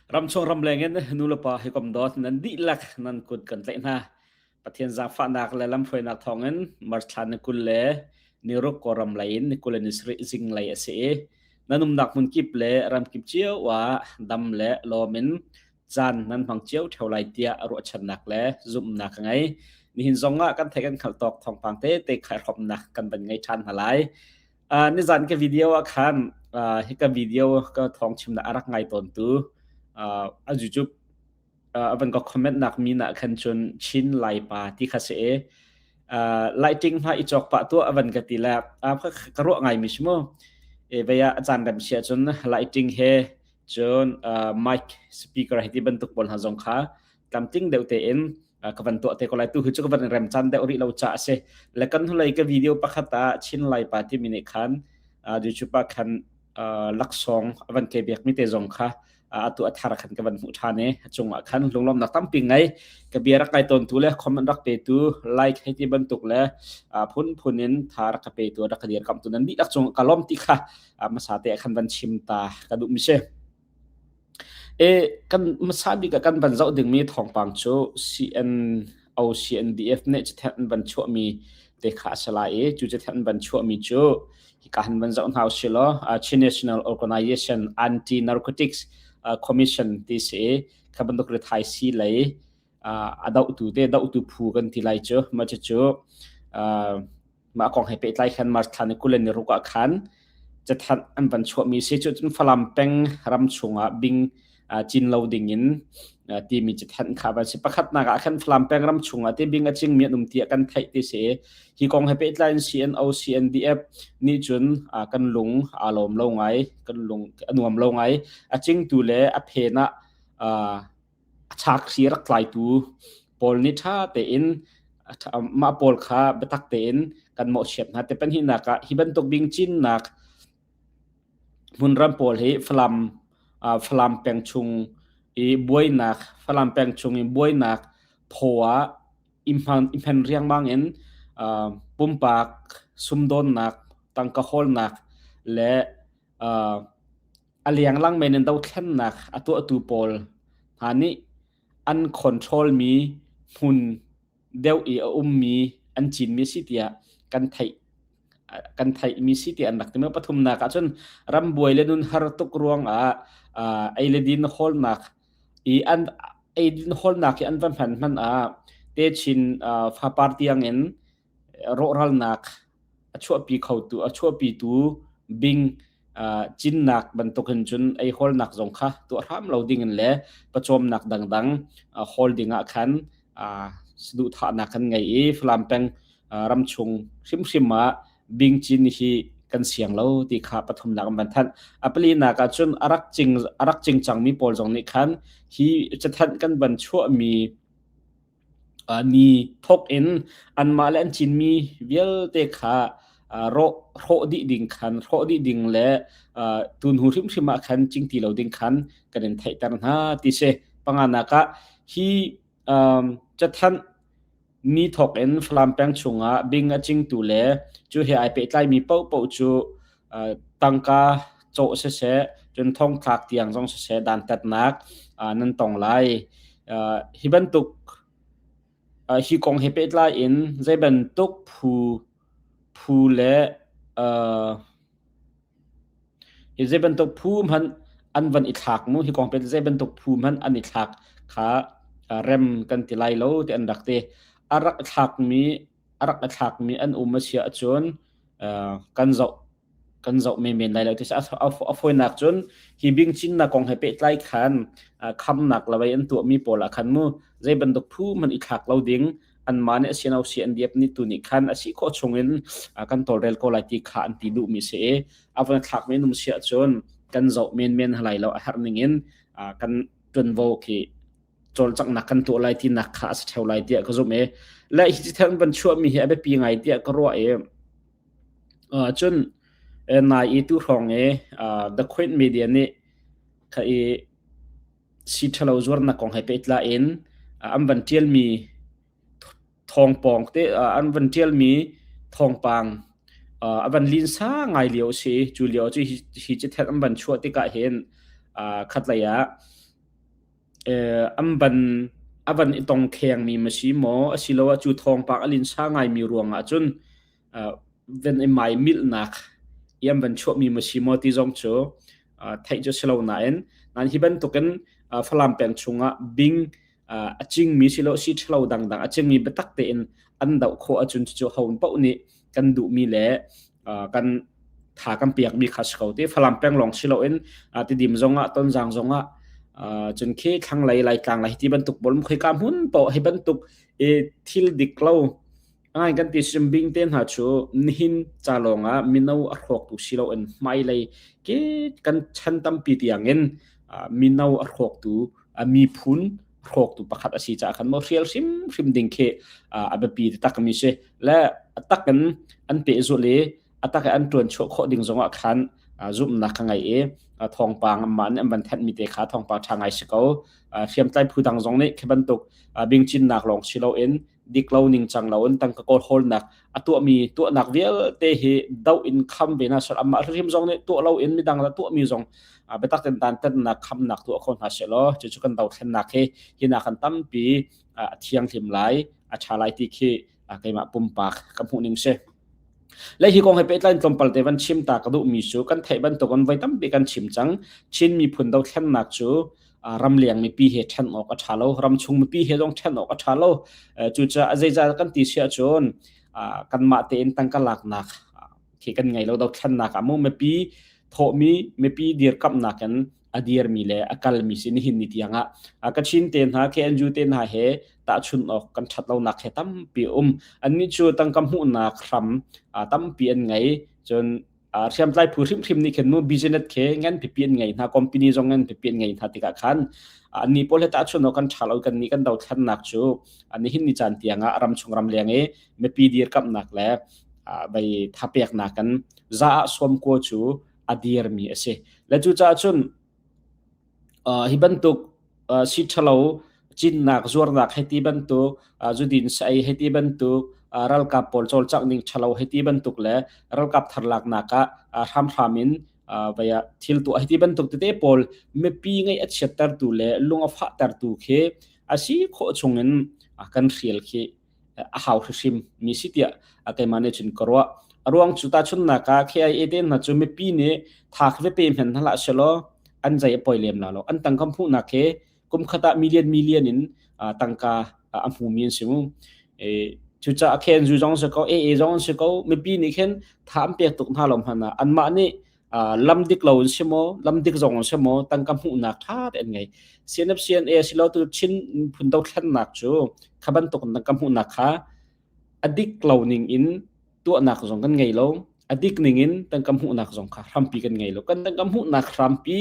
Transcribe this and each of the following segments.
Ramchung ramleng in nulepa hawikom dawt nan dihlak nan kut kan tlaih hna. Pathian zaangfahnak le lamhruainak thawngin March thla ni 20 le ni ruk Kawlram lei in ni 27 zinglei a si i nan umnak hmun kip le ram kip cio ah dam le lawm in caan nan hmang cio ṭheo lai tiah ruahchannak le zumhnak ka ngei. Nihin zong ah kan theih kan hngalh tawk thawngpang tete khaihrawmnak kan van ngei ṭhan hna lai. Nizan ka video ah khan hika video ka thawng chimnak a rak ngai tawntu a YouTube a van ka comment nak mi nah khan cun Chin Laipa ti kha si i lighting hna i cawk pah tuah a van ka ti le ka ruah ngai mi si mu. E vei ah a caan rem sia cun lighting he cun mic speaker he ti bantuk pawl hna zong kha tlamtling deuh tein ka van tuah te ko lai tu hi cu ka van rem caan deuh rih lo ca a si le kan hnulei ka video pakhat ah Chin Lai pa timi nih khan YouTube ah khan laksawng a van ke biak mi te zong kha atu a thar khan ka van hmuh ṭhan i cungah khan lunglawmnak tampi ngei ka bia rak kai tawn tu le comment rak pe tu like hei ti bantuk le phun phun in tha rak ka pe tu rak ka dir kam tu nan dihlak cung ka lawm ti kha hmasa te khan van chim ta ka duh mi si. E kan hmasa bik ah kan van zoh dingmi thawngpang cu CNO CNDF nih cithen an van chuahmi te kha a si lai i cu cithen an van chuahmi cu hika han van zoh hna usih law Chin National Organization Anti-Narcotics Commission ti si i kha bantuk rithai sii lei a dohtu te dohtu phu kan ti lai cu mah cucu Mah kong he pehtlai khan March thla ni 20 le ni ruk ah khan cathanh an van chuahmi si cu cun Falam peng ram chungah bing cin lo ding in timi cathanh kha van si. Pakhatnak ah khan Falam peng ram chungah ti bing a cingmi an um tiah kan theih ti si. Hi kong he pehtlai in CNO CNDF nih cun kan lung aa lawm lo ngai, kan lung a nuam lo ngai. A cingtu le a phen ah A chakhri rak tlaitu pawl nih ṭha tein mah pawl kha biatak tein kan mawhchiat hna. Te pahnihnak ah hi bantuk bing cinnak hmunram pawl hi Falam Falam peng chung i buainak Falam peng chung i buainak phaw ah i hman riangmang in pumpak sumdawnnak tangka hawlnak le A lenglang men in dothlennak a tuahtu pawl hna nih an control mi hmun deuh i a ummi an cinmi a si tiah kan theih kan theihmi si tiah an rak ti. Pathumnak ah cun rambuai le nun har tuk ruangah ei le din hawlnak i an eidin hawlnak hi an va hman hmanh ah techin fapar tiangin rawhralnak a chuahpi khotu a chuahpitu bing cinnak bantukin cun ei hawlnak zong kha tuah hram lo ding in le pawcawmnak dangdang hawl ding ah khan saduhthahnak kan ngei i Falam peng ramchung hrimhrim ah bing cin hi kan siang lo ti kha pathumnak an van thanh. A palinak ah cun a rak cing a rak cing cangmi pawl zong nih khan hi cathanh kan van chuahmi Ni thawk in anmah le an cinmi vialte kha rawh hrawh dih ding khan hrawh dih ding le tunhnu hrimhrim ah khan cing ti lo ding khan kan in theihter hna ti si. Panganak ah hi cathanh ni thawk in Falam peng chungah bing a cingtu le cu he ai pehtlaimi paohpaoh cu tangka cawh siseh cun thongthlak tiang zong siseh dantatnak nan tong lai. Hi bantuk hi kong he pehtlai in zei bantuk phu phu le hi zei bantuk phu hmanh an van i thlak mu hi kong pehtlai zei bantuk phu hmanh an i thlak kha rem kan ti lai lo ti an rak ti. A rak thlakmi a rak a thlakmi an um a si ahcun kan zoh kan zoh menmen lai lo ti a fawinak cun hi bing cinnak kong he pehtlai khan khamnak lawei an tuahmi pawl ah khan mu zei bantuk phu hmanh i thlak lo ding anmah nih a si no si an diap ni tu nih khan a si khawh chungin kan tawlrel ko lai ti kha an ti duhmi si i a van thlak men um si ahcun kan zoh menmen halai lo a herh ning in kan ṭuanvo khi cawlcanghnak kan tuah lai tinak kha a si ṭheo lai tiah ka zumh i le hi cithen van chuahmi hi a biapi ngai tiah ka ruah i cun nai i tu hrawng i The Queen Media nih kha i si ṭhalo zuarnak kong he pehtlai in an van ṭialmi thawngpawng te an van ṭialmi thawngpang a van linsa ngai lio a si cu lio cu hi cithen an van chuah tikah hin khatlei ah. An van a van i tong khengmi ma si maw asiloah cu thawngpang a linsa ngaimi ruangah cun van i mai milhnak i an van chuahmi ma si maw ti zong cu theih cu si lo nain nain hi bantukin Falam peng chungah bing a cingmi silo si ṭhalo dangdang a cingmi biatak tein an doh khawh ahcun cucu ho paoh nih kan duhmi le kan tha kan piakmi kha si ko ti Falam peng lawng si loin Tidim zongah Tonzang zongah cun khi thlanglei Laitlang lai ti bantuk bol khoika hmun paoh hi bantuk i thil dik lo ngai kan ti sim bing te hna cu nihin ca lawngah mino a hrawktu si loin hmailei ke kan chan tampi tiangin mino a hrawktu miphun hrawktu pakhat a si caah khan maw hrial hrimhrim ding khi a biapi takmi si le a tak in an pehzulh i a tak i an ṭuan chuah khawh ding zongah khan zumhnak ka ngei i thawngpang anmah nih an van thenhmi te kha thawngpang ṭha ngai si ko. Hriamtlai phu dang zong nih khi bantuk bingcinnak lawng si loin dik lo ningcang lo in tangka kawl hawlnak a tuahmi tuahnak vialte hi doh in kham ve hna sel amah hrim zong nih tuah lo in midang la tuahmi zong biatak ten dantatnak khamnak tuah kho hna seh law cucu kan dothlennak hi hi nak kan tampi a thianghlim lai a ṭha lai ti khi keimah pumpak ka hmuh ning si. Le hi kong he pehtlai in tlawmpal te van chim ta ka duhmi cu kan theih bantuk in voi tampi kan chim cang. Chin miphun dothlennak cu ramleng mipi he ṭhen awk a ṭha lo, ramchung mipi he zong ṭhen awk a ṭha lo. Cucaah zeizah kan ti si ahcun kanmah tein tangka laknak khi kan ngei lo dothlennak ah mu mipi thawhmi mipi dirkamhnak in a dirmi le a kalmi si nihin ni tiang ah Kachin te hna KNU te hna he tahchun awk kan ṭhat lonak he tampi a um. Annih cu tangka hmuhnak hram tampi an ngei. Cun hriamtlai phu hrimhrim nih khin mu business khi ngan pipi an ngei hna, company zong ngan pipi an ngei hna tikah khan annih pawl he tahchun awk kan ṭha lo kan nih kan dothlennak cu nihin ni caan tiang ah ramchung ramleng i mipi dirkamhnak le bei thapeknak kan za ah sawm kua cu a dirmi a si. Le cucaah cun hi bantuk si ṭhalo cinnak zuarnak hei ti bantuk zudin saei hei ti bantuk ralkap pawl cawlcangh ning ṭhalo hei ti bantuk le ralkap thar laknak ah hramhram in vei ah thil tuah hei ti bantuk tete pawl mipi ngaih a chiattertu le lung a fahtertu khi a si khawh chungin kan hrial khi a hau hrimhrim mi si tiah keimah nih cun ka ruah. A ruang cu tahchunhnak ah KIA te hna cu mipi nih tha khi pe hmanh hna hlah selaw an zei a poi lem la lo. An tangka hmuhnak he kum khat ah million million in tangka a hmumi an si mu. Cucaah KNU zong si ko, AA zong si ko, mipi nih khin tha an pek tuk hna lo hmanh ah anmah nih lam dik lo in si maw lam dik zong in si maw tangka hmuhnak ṭha te an ngei CNF CNA silo tu Chin phun dothlennak cu kha bantuk in tangka hmuhnak kha a dik lo ning in tuahnak zong kan ngei lo a dik ning in tangka hmuhnak zong kha hrampi kan ngei lo kan tangka hmuhnak hrampi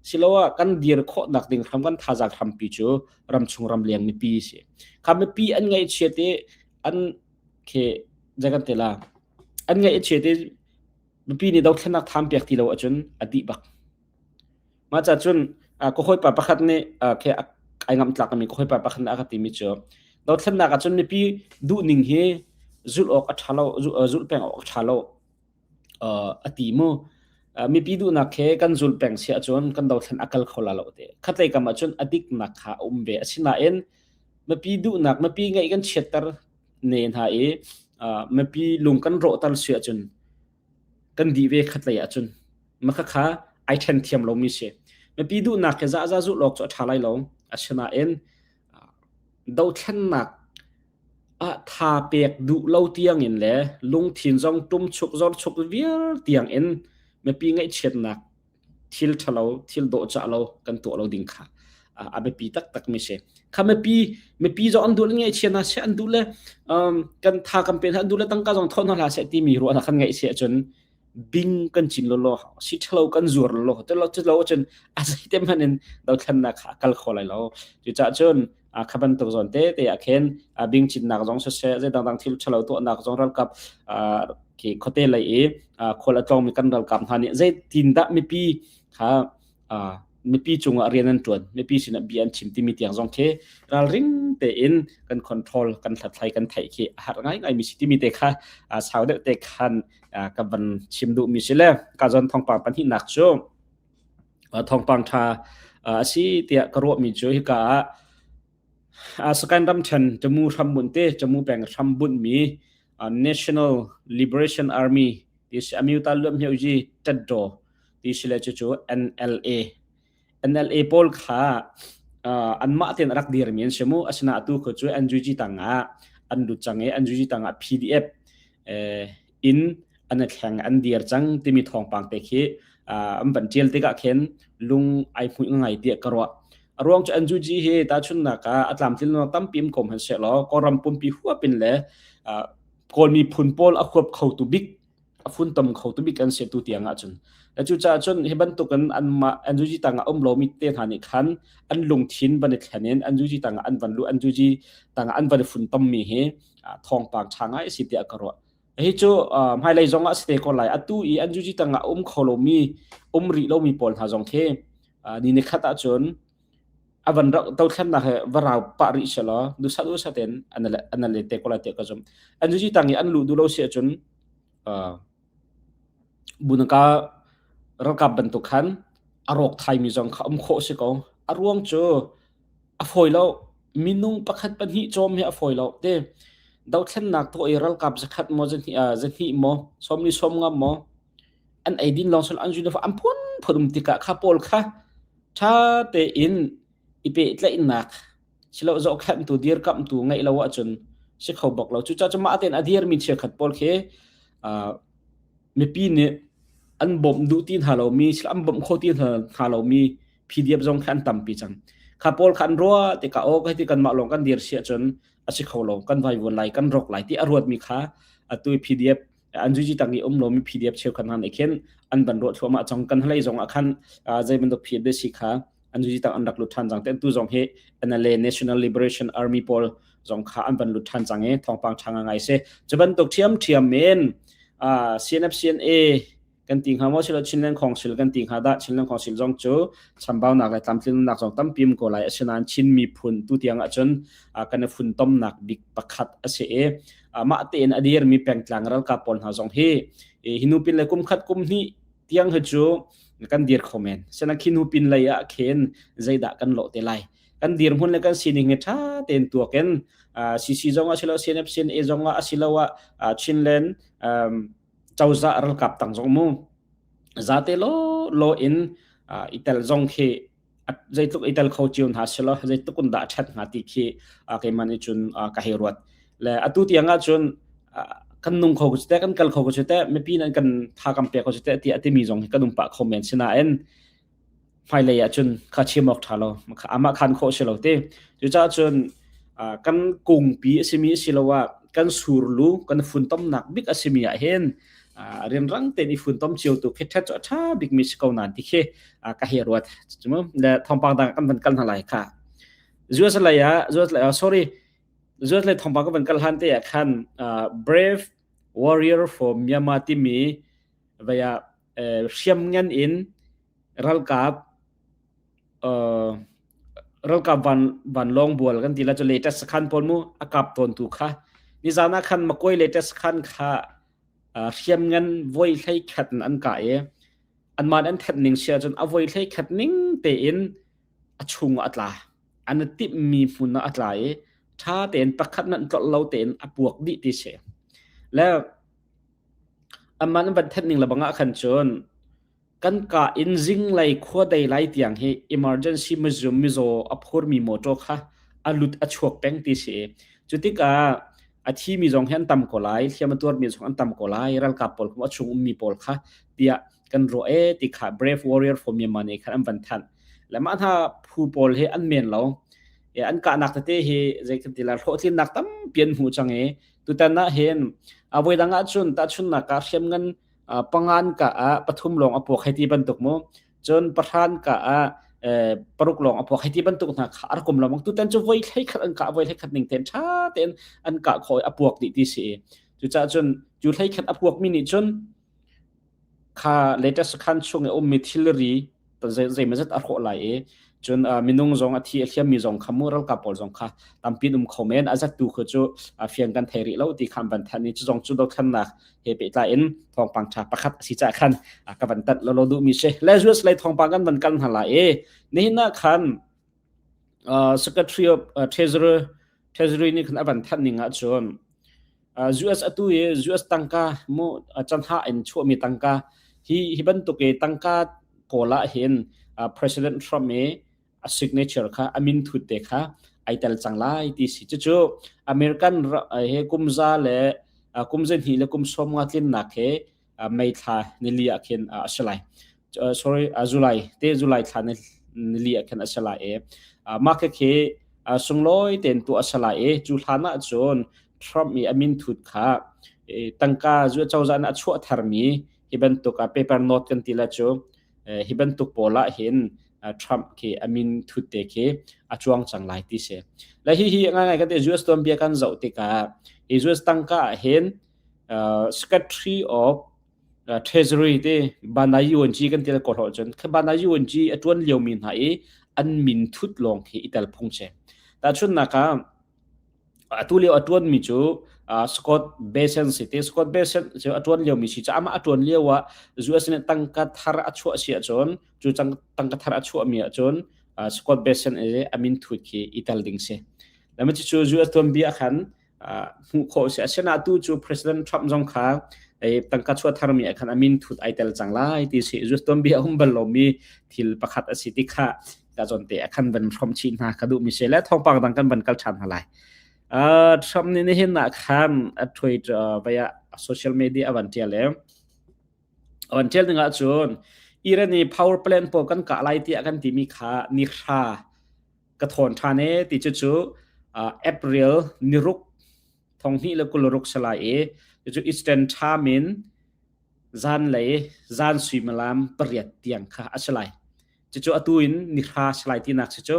siloah kan dir khawhnak ding hram kan thazaang hrampi cu ramchung ramleng mipi si kha mipi an ngaihchiat i an khi zei kan te la an ngaihchiat i Mipi nih dothlennak thaam piak ti lo ahcun a dih bak. Mah ca cun ka hawipa pakhat nih khi ai ngamh tlak mi ka hawipa pakhat nih a ka timi cu dothlennak ahcun mipi duhning hi zulh awk a ṭha lo zulh peng awk a ṭha lo a ti mu. Mipi duhnak he kan zulh peng si ahcun kan dothlen a kal kho la lo te. Khatlei kam ahcun a diknak kha a um ve. Asinain mipi duhnak mipi ngaih kan chiatter ne hna i mipi lung kan rawhter si ahcun kan dih ve khatlei ahcun maka kha ai ṭhen thiam lomi si. Mipi duhnak he zahza zulh awk cu a ṭha lai lo. Asinain dothlennak ah tha pek duh lo tiangin le lungthin zong ṭumchuk zorchuk vial tiangin mipi ngaihchiatnak thil ṭhalo thil dawhcah lo kan tuah lo ding kha a biapi taktak mi si. Kha mipi mipi zong an duh le ngaihchia hna seh an duh le kan tha kan pe hna an duh le tangka zong thawh hna hlah seh timi ruahnak kan ngeih si ahcun bing kan cin lawlaw si ṭhalo kan zuar lawlaw cu lo cun a zeite hmanh in dothlennak kha a kal kho lai lo. Cucaah cun kha bantuk zawn te te ah khin bing cinnak zong siseh zei dangdang thil ṭhalo tuahnak zong ralkap khi khuate lei i khual a tlawngmi kan ralkap hna nih zeitin dah mipi kha mipi cungah rian an ṭuan mipi sinah bia an chim timi tiang zong khi ralring tein kan control kan hlathlai kan theih khi a har ngaingai mi si timi te kha sau deuh te khan ka van chim duhmi si le ka zon thawngpang pahnihnak cu Thawngpang ṭha A si tiah ka ruahmi cu hika ah Sakaing ramṭhen Tamu hrambunh te Tamu peng hrambunhmi National Liberation Army ti si Amyota Luamhmiohyi Ṭetdaw ti si le cucu NLA NLA pawl kha anmah tein a rak dirmi an si mu. Asinain atu khu cu NUG tangah an lut cang i NUG tangah PDF in an i thleng an dir cang timi thawngpang te khi an van ṭial tikah khin lung ai hmuih ngai tiah ka ruah. A ruang cu NUG hi tahchunhnak ah a tlamtlinnak tampi um ko hmanh sehlaw Kawlram pumpi huap in le Kawl miphun pawl a huap khotu bik a funtom kho tu bik an si tu tiang ahcun. Cucaah cun hi bantukin anmah NUG tangah um lomi te hna nih khan an lungthin van i thlen in NUG tangah an van luh NUG tangah an van i funtommi hi thawngpang ṭha ngai a si tiah ka ruah. Hi cu hmailei zong ah si te ko lai. Atu i NUG tangah um kho lomi um rih lomi pawl hna zong khi ni ni khat ahcun a van rak dothlennak he va rau pah rih selaw duhsah duhsah tein an an le te ko lai tiah ka zumh. NUG tang i an luh duh lo si ahcun bunaka ralkap bantuk khan a rawk thaimi zong kha um khawh si ko. A ruang cu a fawi lo. Minung pakhat pahnih cawm hi a fawi lo. Te dothlennak tuah i ralkap zakhat maw zahnih zahnih maw sawmli sawmnga maw an eidin lawng sul an uniform an phunphun um tikah kha pawl kha ṭha tein i pehtlaihnak silo zohkhenhtu dirkamhtu ngeih lo ahcun si kho bak lo. Cucaah cu mah tein a dirmi cheukhat pawl khi mipi nih an bawmh duh ti hna lomi silo an bawmh kho ti hna lomi PDF zong khi an tampi cang. Kha pawl kha an ruah tikah aw hiti kanmah lawng kan dir si ahcun a si kho lo kan vaivuan lai kan rawk lai ti a ruatmi kha atu PDF an zuji tang i um lomi PDF cheukhat hna nih khin an van ruah thluahmah cang kan hlei zong ah khan zei bantuk PDF si kha an zuji tang an rak lut ṭhan cang te tu zong hi NLA National Liberation Army pawl zong kha an van lut ṭhan cang i thawngpang ṭha ngai si cu bantuk ṭhiam ṭhiam in CNF CNA kan ti hnga maw silo Chinland Council kan ti hnga dah Chinland Council zong cu chambaunak le tlamtlinnak zong tampi um ko lai asinain Chin miphun tu tiang ahcun kan i funtomnak bik pakhat a si i mah tein a dirmi pengtlang ralkap pawl hna zong hi hi nu pin le kum khat kum hnih tiang hi cu kan dir kho men sena khi nu pin lei ah khin zeidah kan lawh te lai kan dirhmun le kan sining hi ṭha tein tuakin CC zong ah silo CNF CNA zong ah asiloah Chinland cozah ralkap tang zong mu zate law law in i tel zong khi zeitluk i tel kho cio hna selaw zeitluk in dah a ṭhat hnga ti khi keimah nih cun ka hei ruat. Le atu tiang ah cun kan nung kho ko cu teh kan kal kho ko cu teh mipi nan kan tha kan pek ko cu teh tiah a timi zong hi kan um pah kho men sinain hmailei ah cun kha chim awk ṭha lo amah khan khawh si lo ti. Cucaah cun kan kungpi a simi asiloah kan surlu kan funtomnak bik a simi ah hin rianrang tein i funtom cio tu khi ṭhat cu a ṭha bikmi si ko nain ti khi ka hei ruat. Cumu le thawngpang dang kan van kal hna lai kha. US lei ah US lei sorry US lei thawngpang kan van kal han te ah khan Brave Warrior for Myanmar timi vei ah hriamngan in ralkap ralkap vanlawng bual kan ti la cu latest sakhan pawl mu a kap tawn tu kha nizan ah khan Makoi latest sakhan kha hriamngan voi hlei khat in an kah i anmah an that ning sia cun a voi hlei khat ning tein a chung ah a tla an timhmi hmun ah a tla i ṭha tein pakhat nan tlolh lo tein a puak dih ti si le amah an van that ning lebang ah khan cun kan ka in zinglei khuadei lai tiang hi emergency mizum mizaw a phurmi motor kha a lut a chuak peng ti si. Cu tikah a thimi zong hi an tam ko lai, hliam a tuarmi zong an tam ko lai, ralkap pawl kha a chung ummi pawl kha tiah kan ruah e ti kha Brave Warrior for Myanmar nih khan an van thanh. Le mah hna phu pawl hi an men lo. An kahnak tete hi zei kan ti la hlawhtlinnak tampi an hmu cang i tutan ah hin a voi dang ahcun tahchunnak ah hriamngan pangan ka ah pathum lawng a puak hei ti bantuk mu cun pahran ka ah paruk lawng a puak hei ti bantuk hna kha ar kum lawng tutan cu voi thlei khat an kah voi thlei khat ning ten tha tein an kah khawh a puak dih ti si cucaah cun cu thlei khat a puak mi nih cun kha latest khan chung i ummi thilri zeimazet a hrawh lai i cun minung zong a thi a hliammi zong kha mu ralkap pawl zong kha tampi um kho men a zattu khu cu fiang kan thei rih lo ti kha van than i cu zong cu dothlennak he pehtlai in thawngpang tha pakhat a si ca khan ka van tat lolo duh mi si le US lei thawngpang kan van kal hna lai i nihin ah khan Secretary of Treasury Treasury nih khan a van thanh ning ah cun US atu i US tangka mu chanha in chuahmi tangka hi hi bantuk i tangka pawl ah hin President Trump i a signature kha a min thut te kha ai tel cang lai ti si cucu American he kumza le kum zahnih le kum 50 tlinnak he May thla nili ah khin a si lai sorry July te July thla nili ah khin a si lai i mah khi sunglawi tein tuah a si lai i cu hlan ah cun Trump i a min thut kha tangka zu cozah nih a chuah tharmi hi bantuk paper note kan ti la cu hi bantuk pawl ah hin Trump khi a min thut te khi a cuang cang lai ti si. Le hi hi ngai ngai kan ti US tuanbia kan zoh tikah hi US tangka ah hin Secretary of Treasury te Bana Yuanji kan ti le ko cun kha Bana Yuanji a tuan lio mi hna i an min thut lawng khi i tel phung che. Tahchunnak ah atu lio a tuan mi cu Scott Bessent si te Scott Bessent cu a tuan lio mi si ca amah a tuan lio ah US nih tangka thar a chuah si ahcun cu tangka thar a chuah mi ahcun Scott Bessent i a min thut khi i tel ding si. Lama cu US tuanbia khan hmuh khawh si asinain tu cu President Trump zong kha tangka chuah tharmi ah khan a min thut ai tel cang lai ti si US tuanbia a um bal lomi thil pakhat a si ti kha ka zawn te a khan van hrom chih hna ka duhmi si le thawngpang dang kan van kal ṭhan hna lai. Uh, Trump nih nihin ah khan a Twitter vaya social media a van ṭial i a van ṭial ding ahcun Iran i power plant pawl kan kah lai tiah kan timi kha ni hra ka thawn ṭhan e ti cu cu uh, April niruk thonghnih le kulruk salai i cu Eastern Time in zanlei zan suimilam pariat tiang kha a si lai. Cucu atu in nihra si lai tinak si cu.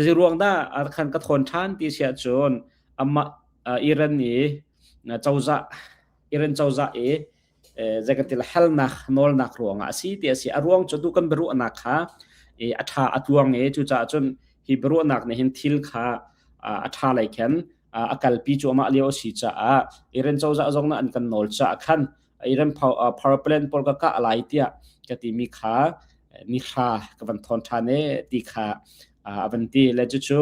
Zei ruang dah khan ka thawn ṭhan ti si ahcun amah Iran i cozah Iran cozah i zei kan ti la halnak nawlnak ruangah a si ti a si. A ruang cu tu kan biaruahnak kha a ṭha a tluang i cucaah cun hi biaruahnak nih hin thil kha a ṭha lei khan a kalpi cuahmah lio a si caah Iran cozah zong nih an kan nawl caah khan Iran power plant pawl ka kah lai tiah ka timi kha nihra ka van thawn ṭhan e ti kha a van ti le cucu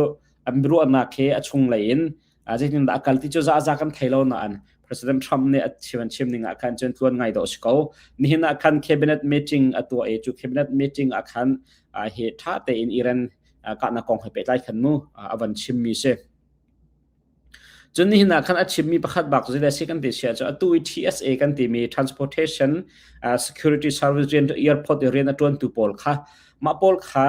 an biaruahnak he a chunglei in zeitindah a kal ti cu za za kan thei lo nain President Trump nih a chim chim ning ah khan cun tluan ngai dawh si ko nihin ah khan cabinet meeting a tuah i cu cabinet meeting ah khan hi ṭha tein Iran kahnak kong he pehtlai khan mu a van chimmi si. Cun nihin ah khan a chimmi pakhat bak cu zeidah a si kan ti sia cu atu i TSA kan timi Transportation Security Service rian airport i rian a ṭuantu pawl kha mah pawl kha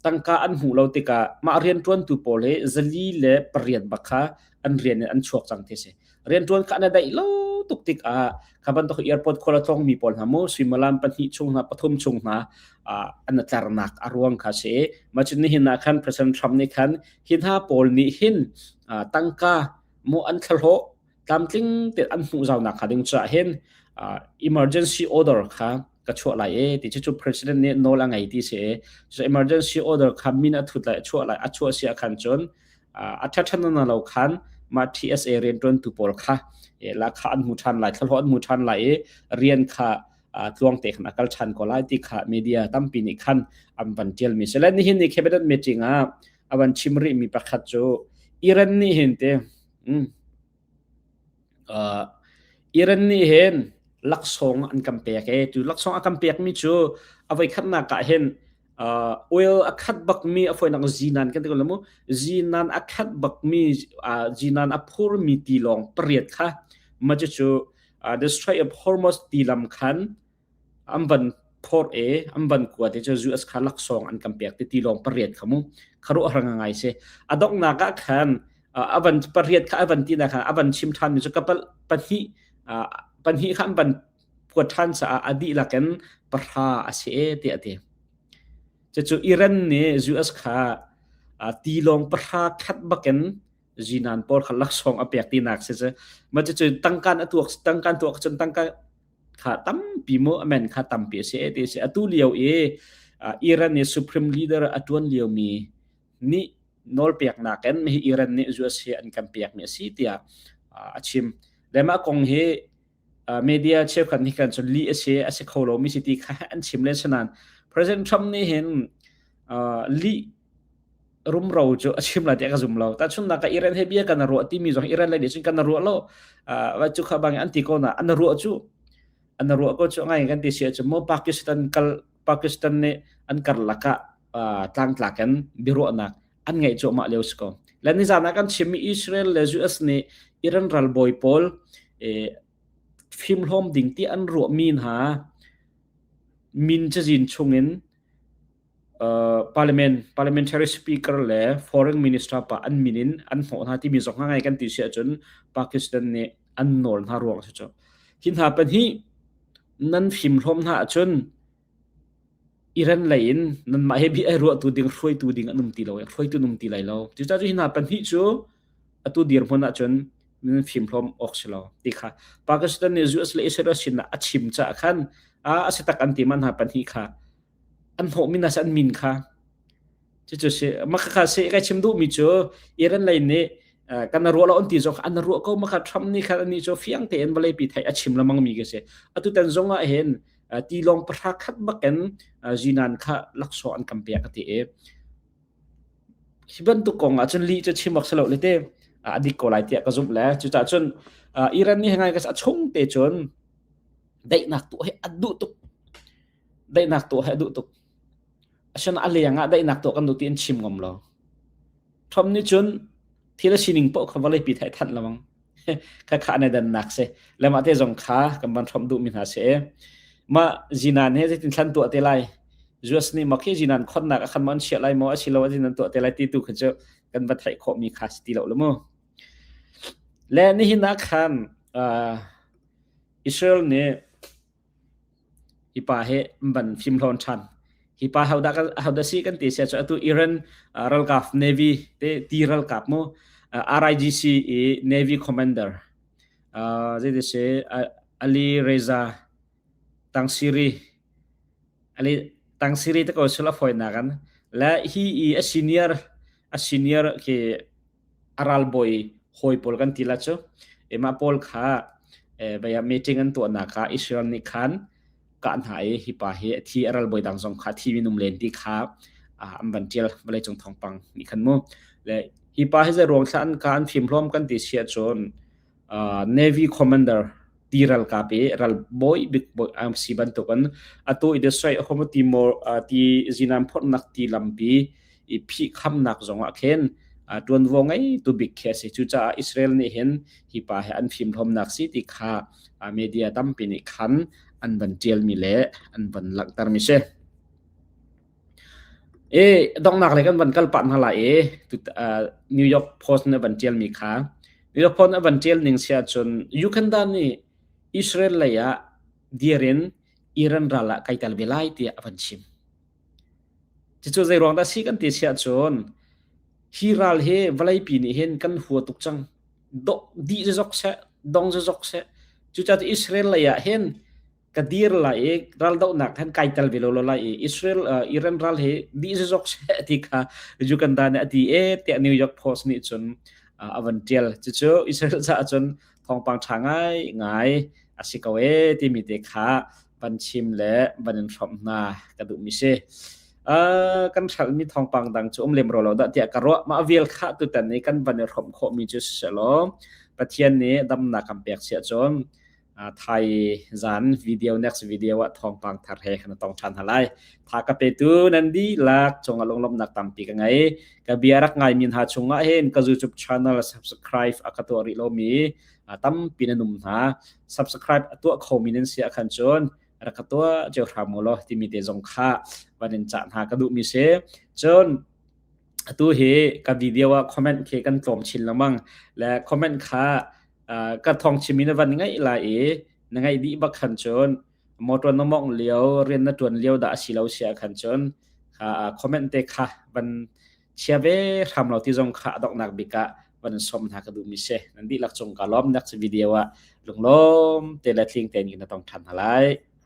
tangka an hmuh lo tikah mah rianṭuantu pawl hi 408 bak kha an rian in an chuak cang ti si. Rianṭuan kha an i daih lo tuk tikah kha bantuk airport khual a tlawngmi pawl hna mu suimilam pahnih chung hna pathum chung hna an tlarnak a ruang kha si. Mah cun nihin ah khan President Trump nih khan hi hna pawl nih hin tangka mu an thlahlawh tlamtling te an hmuh zaunak hnga ding caah hin emergency order kha ka chuah lai e ti cu president nih nawl a ngei ti si e cu emergency order kha min a thut lai a chuah lai a chuah si ah khan cun a ṭha na lo khan mah TSA rianṭuantu pawl kha la kha an hmu ṭhan lai thlahlawh an hmu ṭhan lai i rian kha tluang te khan a kal ṭhan ko lai ti kha media tampi nih khan an van ṭialmi si le nihin ni cabinet meeting ah a van chim rihmi pakhat cu Iran nih hin te Iran nih hin laksawng an kan pek e tu laksawng a kan pekmi cu a voikhatnak ah hin oil a khat bakmi a foinak zinan kan ti ko mu zinan a khat bakmi zinan a phurmi tilawng pariat kha ma cu the Strait of Hormuz tilam khan an van phorh i an van kuat i cu US kha laksawng an kan pek ti tilawng pariat kha mu kharuah har ngai si a donghnak ah khan a van pariat kha a van tinak khan a van chim ṭhan mi cu kapal pahnih pahnih kha an van kuat ṭhan caah a dihlak in pahra a si e tiah a ti cucu Iran nih US kha tilawng pahra khat bakin zinan pawl kha laksawng a pek tinak si cu ma cucu tangkan a tuak tangkan tuak cun tangka. kha tampi mu amen kha tampi a si ti si atu lio i Iran i supreme leader a tuan lio mi nih nawlpeknak in hi Iran nih US hi an kan pek mi a si tiah a chim. Le mah kong hi media cheukhat nih kan cun lih a si a si kho lo mi si ti kha an chim len sanan President Trump nih hin lih rumro cu a chim lai tiah ka zum lo. Tahchunhnak ah Iran he bia kan ruah timi zong Iran lei nih cun kan ruah lo. Cu kha bang an ti ko na an ruah cu an ruah ko cu ngai kan ti si ahcun maw Pakistan kal Pakistan nih an karlak ah tlangtlak in biaruahnak an ngeih cuahmah lio si ko. Le nizan ah kan chimmi Israel le US nih Iran ralbawi pawl fimhlawm ding ti an ruahmi hna min cazin chungin parliament parliamentary speaker le foreign minister pa an min in an hnawh hna timi zong ngai kan ti si ahcun Pakistan nih an nawl hna ruang si cu. Hi hna pahnih nan fimhlawm hna ahcun Iran lei in nanmah he bia ruahtu ding hruaitu ding an um ti lo hruaitu an um ti lai lo. Cucaah cu hi hna pahnih cu atu dirhmun ahcun nan fimhlawm awk si lo ti kha Pakistan nih US le Israel sin ah a chim caah khan a a si tak an ti man hna pahnih kha an hnawhmi hna an min kha cucu si mah kha si kai chim duhmi cu Iran lei nih kan ruah lo an ti zong an ruah ko maka Trump nih khan ani cu fiang tein vawlei pi thei a chim lamang mi ka si atu tan zong ah hin tilawng pahra khat bakin zinan kha laksawng an kan pek ati i hi bantuk kong ah cun lih cu chim awk si lo le te a dik ko lai tiah ka zumh le cucaah cun Iran nih ngai ka a chung te cun daihnak tuah hi a duh tuk daihnak tuah hi a duh tuk. Asinain a leng ah daihnak tuah kan duh ti an chim ngam lo. Trump nih cun thil a sining paoh kha vawleipi theih thanh lengmang. Kha kha an i dannak si. Le mah te zong kha kan van hrawmh duhmi hna si. Mah zinan he zeitin thlan tuah te lai? US nih maw khi zinan khonnak a khan maw an chiah lai maw asilo a zinan tuah te lai ti tu kha cu kan va theih khawhmi kha si ti lo le mu. Le nihin ah khan uh, Israel nih Hi pa hi van fimhlawn ṭhan. Hi pa hodah hodah si kan ti sia cu atu Iran ralkap Navy te ti ralkap mu RIGC i Navy Commander zeiti si Ali Reza Tangsiri Ali Tangsiri te ko sula fawinak an le hi i a senior a senior khi a ralbawi hawi pawl kan ti la cu mah pawl kha baya meeting an tuahnak ah Israel nih khan kah hna i hi pa hi a thi a ralbawi dang zong kha thi minum len ti kha an van tial vawleicung thawngpang nih khan mu le hi pa hi zei ruang thla an ka an fim hlawm kan ti sia cun Navy commander ti ralkap i ralbawi bik bawi am si bantukin atu i desoi homo ti mor ti zinam phorhnak ti lampi i phihkhamnak zongah khin ṭuanvo ngei tu bik khi a si. Cucaah Israel nih hin hi pa hi an fimhlawmnak si ti kha media tampi nih khan an van ṭialmi le an van langhtermi si. E donghnak lei kan van kal pah hna lai i New York Post nih van ṭialmi kha New York Post nih van ṭial ning si ahcun Uganda nih Israel lei ah dir in Iran ral ah kai tel ve lai tiah a van chim. Cucu zei ruang dah si kan ti si ahcun hi ral hi vawleipi nih hin kan hua tuk cang. Dok dih zok seh, dong zok seh. Cucaah Israel lei ah hin ka dir lai i raldohnak han kai tel ve lo lo lai i Israel Iran ral hi dih zok seh ti kha Uganda nih a ti e tiah New York Post nih cun a van tial. Cucu Israel caah cun thawngpang ṭha ngai ngai a si ko e timi te kha van chim le van in hrawmh hna ka duhmi si. Uh, kan hralmi thawngpang dang cu um lem ro lo dah tiah ka ruah. Mah vial kha tutan i kan van i hrawmh khawhmi cu siselaw Pathian nih damnak kan pek siah cun thai zan video next video ah thawngpang thar he kan tong ṭhan hna lai. Tha ka petu nan dihlak cungah lunglawmhnak tampi ka ngei. Ka bia rak ngai min ha chungah hin ka YouTube channel subscribe a ka tuah rih lomi tampi nan um hna. Subscribe a tuah khomi nan si ahkhan cun rak ka tuah cio hram u law timi te zong kha van in cah hna ka duhmi si. Cun atu hi ka video ah comment khi kan tlawm chin lengmang le comment kha ka thawng chimi na van ngaih lai i na ngaih dih bak khan cun motor na mongh lio rian na tuan lio dah asi lo sia khan cun comment te kha van chia ve hram lo ti zong kha adoknak bik ah. van som hna ka duhmi si. Nan dihlak cung ka lawm. Next video ah lunglawm te le tling tein kan tong ṭhan hna lai.